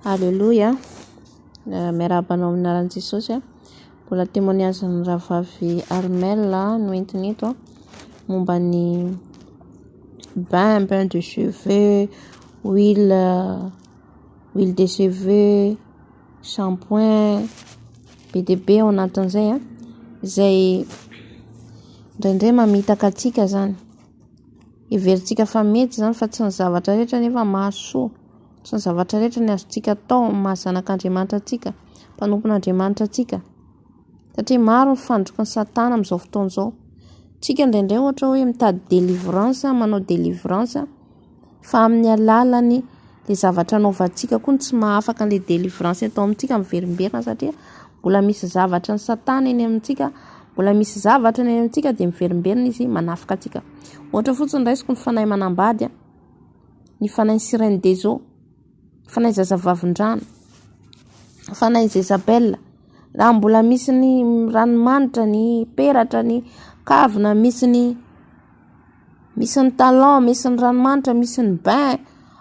Aleloia. Miarahaba anao amin'ny anaran'i Jesosy. Mbola témoignage-n'ny rahavavy Armel no entiny eto momba ny bain, bain de cheveux, huile, huile de cheveux, shampoing, be dia be ao anatin'izay izay indraindray mamitaka antsika izany. Heverintsika fa mety izany fa tsy ny zavatra rehetra nefa mahasoa. Tsy ny zavatra rehetra ny azontsika atao amin'ny maha zanak'Andriamanitra antsika, mpanompon'Andriamanitra antsika. Satria maro ny fandroky ny satana amin'izao fotoana izao. Tsika indraindray ohatra hoe mitady délivrance, manao délivrance, fa amin'ny alalan'ny le zavatra anaovantsika koa no tsy mahafaka an'ilay délivrance atao amintsika miverimberina satria mbola misy zavatra ny satana eny amintsika, mbola misy zavatra eny amintsika dia miverimberina izy manafika antsika. Ohatra fotsiny raisiko ny fanahy manambady, ny fanahy sirène des eaux, fanahy zazavavindrano, fanahy Jezabel. Raha mbola misy ny ranomanitra, ny peratra, ny kavina, misy ny misy ny talon, misy ny ranomanitra, misy ny bain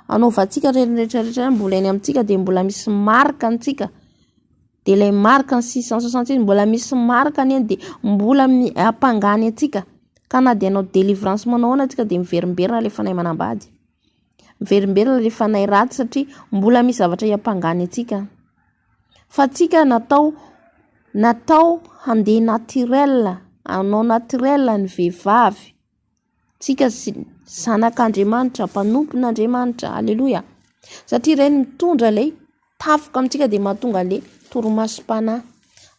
anaovantsika ireny rehetra rehetra ireny mbola eny amintsika dia mbola misy marika antsika. Dia ilay marika ny 666 mbola misy marika eny dia mbola ampangany antsika. Ka na dia hanao délivrance manao ahoana antsika dia miverimberina ilay fanahy manambady. Miverimberina ilay fanahy ratsy satria mbola misy zavatra hiampangany antsika. Fa antsika natao natao handeha naturel, hanao naturel ny vehivavy. Tsika zanak'Andriamanitra, mpanompon'Andriamanitra, aleloia. Satria ireny mitondra ilay tafoka amintsika dia mahatonga ilay torimasom-panahy,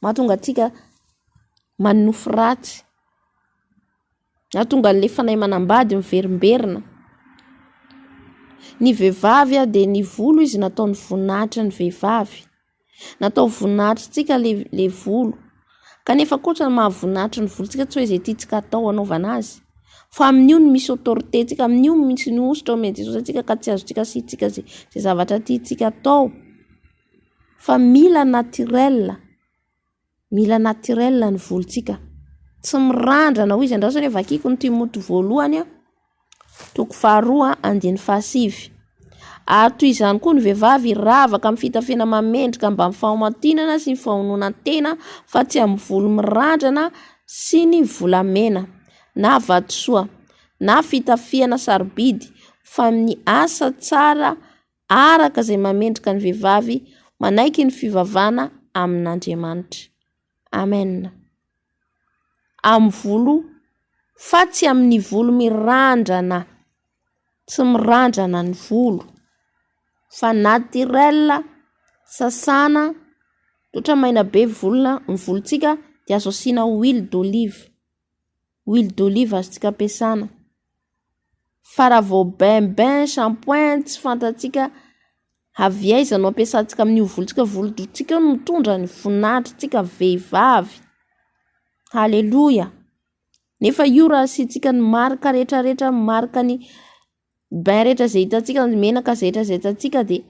mahatonga antsika manonofy ratsy. Nahatonga an'ilay fanahy manambady miverimberina. Ny vehivavy dia ny volo izy nataony voninahitry ny vehivavy. Natao voninahitritsika le le volo. Kanefa kosa ny maha voninahitry ny volontsika tsy hoe izay tiantsika atao anaovana azy. Fa amin'io no misy autorité-ntsika, amin'io no misy ny hosotra omen'i Jesosy antsika ka tsy azontsika asiantsika izay izay zavatra tiantsika atao. Fa mila naturel. Mila naturel ny volontsika. Tsy mirandrana hoy izy. Andraso anie vakiko ny Timoty voalohany a, toko faharoa andininy fahasivy. Ary toy izany koa ny vehivavy hiravaka amin'ny fitafiana mamendrika mba amin'ny fahamaotinana sy ny fahononan-tena fa tsy amin'ny volo mirandrana sy ny volamena na vatosoa na fitafiana sarobidy fa amin'ny asa tsara araka izay mamendrika ny vehivavy manaiky ny fivavahana amin'Andriamanitra. Amen. Amin'ny volo fa tsy amin'ny volo mirandrana. Tsy mirandrana ny volo fa naturel, sasana, ohatra maina be volona ny volontsika dia azo asiana huile d'olive. Huile d'olive azontsika ampiasana. Fa raha vao bain bain, shampoing tsy fantatsika avy aiza no ampiasantsika amin'io volontsika, volontsika io no mitondra ny voninahitritsika vehivavy. Haleloia! Nefa io raha asiantsika ny marika rehetrarehetra, ny marika ny bain rehetra izay hitantsika, ny menaka izay rehetra izay hitantsika dia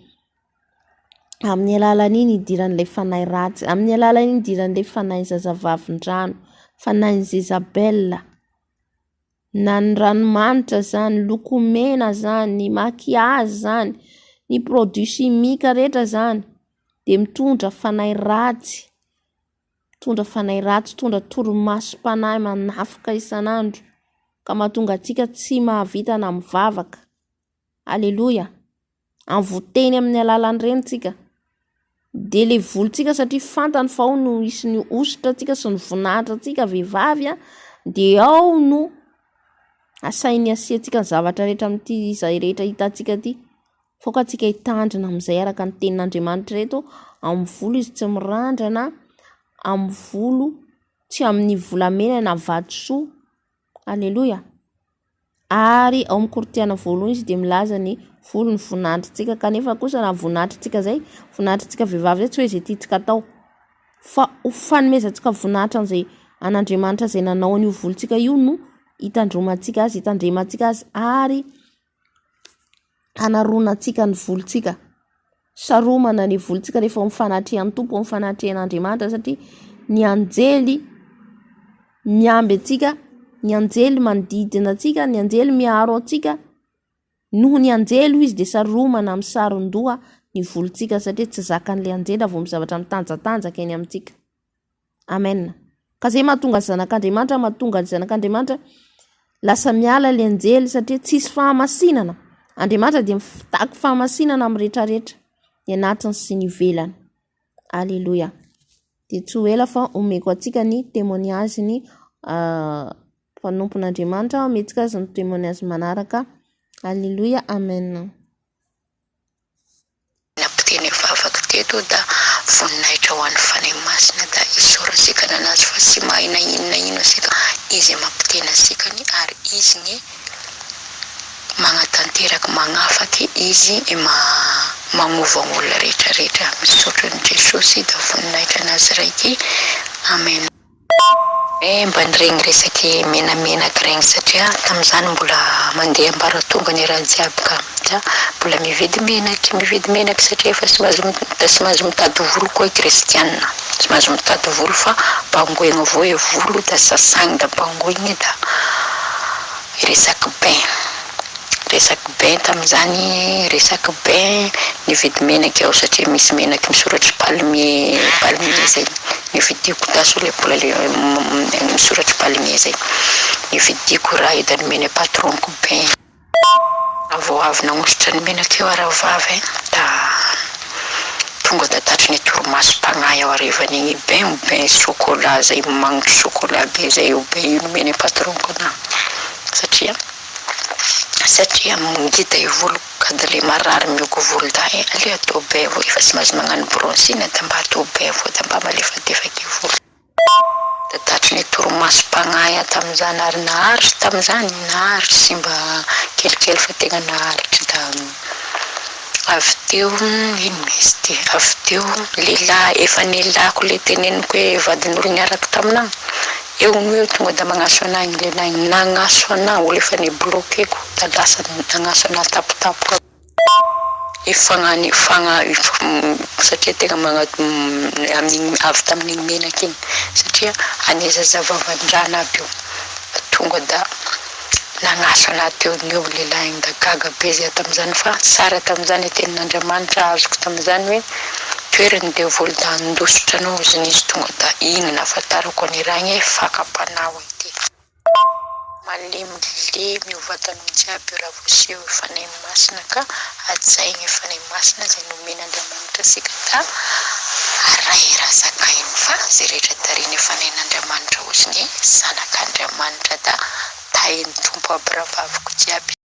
amin'ny alalan'iny idiran'ilay fanahy ratsy, amin'ny alalan'iny idiran'ilay fanahin'ny zazavavindrano, fanahin'i Jezabela. Na ny ranomanitra zany, lokomena zany, ny maquillage zany, ny produit chimique rehetra zany de mitondra fanahy ratsy, mitondra fanahy ratsy, mitondra torimasom-panahy manafika isan'andro ka mahatonga antsika tsy mahavita na mivavaka. Aleloia! Envouteny amin'ny alalan'ireny tsika. Dia le volontsika satria fantany fa ao no hisy ny hosotra antsika sy ny voninahitra antsika vehivavy a, dia ao no asainy asiantsika ny zavatra rehetra amin'ity izay rehetra hitantsika ity. F'aoka antsika hitandrina amin'izay araka ny tenin'Andriamanitra ireto, amin'ny volo izy tsy mirandrana, amin'ny volo tsy amin'ny volamena na vatosoa. Aleloia! Ary ao amin'ny Korintiana voalohany izy dia milaza ny volo ny voninahitrintsika kanefa kosa raha voninahitrintsika izay, voninahitrintsika vehivavy izay tsy hoe izay tiantsika atao fa ho fanomezantsika voninahitra an'izay an'Andriamanitra izay nanao an'io volontsika io no hitandromantsika azy, hitandremantsika azy ary hanaronantsika ny volontsika. Saromana ny volontsika rehefa ao amin'ny fanatrehan'ny Tompo, ao amin'ny fanatrehan'Andriamanitra satria ny anjely miamby antsika, ny anjely manodidina antsika, ny anjely miaro antsika. Noho ny anjely hoy izy dia saromana amin'ny saron-doha ny volontsika satria tsy zakan'ilay anjely raha vao misy zavatra mitanjatanjaka eny amintsika. Amen. Ka zay mahatonga ny zanak'Andriamanitra, mahatonga ny zanak'Andriamanitra lasa miala ilay anjely satria tsisy fahamasinana. Andriamanitra dia mitaky fahamasinana amin'ny rehetrarehetra, ny anatiny sy ny ivelany. Aleloia. Dia tsy ho ela fa omeko antsika ny témoignage ny mpanompon'Andriamanitra, omentsika azy ny témoignage manaraka. Aleloia. Amen. Nampiteny vavaka teto da voninahitra ho an'ny Fanahy Masina da isaorana isika nanazy fa tsy mahay na ino na ino isika izy mampiteny antsika ny ary izy ny magnatanteraka magnafaky izy magnova olona rehetra rehetra misaotra an'i Jesosy da voninahitra anazy raiky Amen. Eh mba niregny resaky menamenaky regny satria tamizany mbola mandeha ambaratonga ny raha jiaby ka za mbola mividy menaky mividy menaky satria efa tsy mahazo tsy mahazo mitady volo koa kristiana tsy mahazo mitady volo fa bangoigny avao e volo da sasagny da bangoigny da resaky bain Resaky bain tamin'izany, resaky bain, nividy menaky aho satria misy menaky misoratry palmier, palmier zay, nividiako taso le mbola le misoratry palmier zay, nividiako raha io da nomeny patron-ko bain, raha vao avy nagnositra ny menaky io aho rahavavy da tonga da tratry ny torimasom-pagnahy aho harivan'igny, bain io bain chocolat zay, magnitry chocolat be zay io bain io nomeny patron-ko anahy satria. Satria mangita i voloko ka da le marary mihogo volo dahy aleo atao bain avao efa tsy mahazo magnano brushing da mba atao bain avao da mba malefadefaky volo. Da tratry ny torimasom-pagnahy aho tamin'izany ary naharitry tamin'izany, naharitry tsy mba kelikely fa tegna naharitry da avy teo ino ma izy ty, avy teo lehilahy efa nilako le teneniko hoe vadin'olo niaraka taminah. Eo no eo tonga da magnaso anah igny lehilahy igny, nagnaso anah olo efa ni-bloquer-ko da lasa nagnaso anah tampotampoka aby, fagnahy fagnahy satria tegna magna amin'igny avy tamin'igny menaky igny satria ane zaza vavan-drano aby io, tonga da nagnaso anah teo no eo lehilahy igny da gaga be zah tamin'izany fa tsara tamin'izany tenin'Andriamanitra azoko tamin'izany hoe. Toerany devoly da handositra anao ozona izy tonga da igny nahafantarako an'i ragny e fakam-panahy hoy ty. Malemilemy io vatanao jiaby io raha voaseho io Fanahy Masina ka hajaigny io Fanahy Masina izay nomen'Andriamanitra antsika da arahy raha zakainy fa izay rehetra tarihin'ny Fanahin'Andriamanitra ozona e zanak'Andriamanitra da tahin'ny Tompo aby rahavaviko jiaby.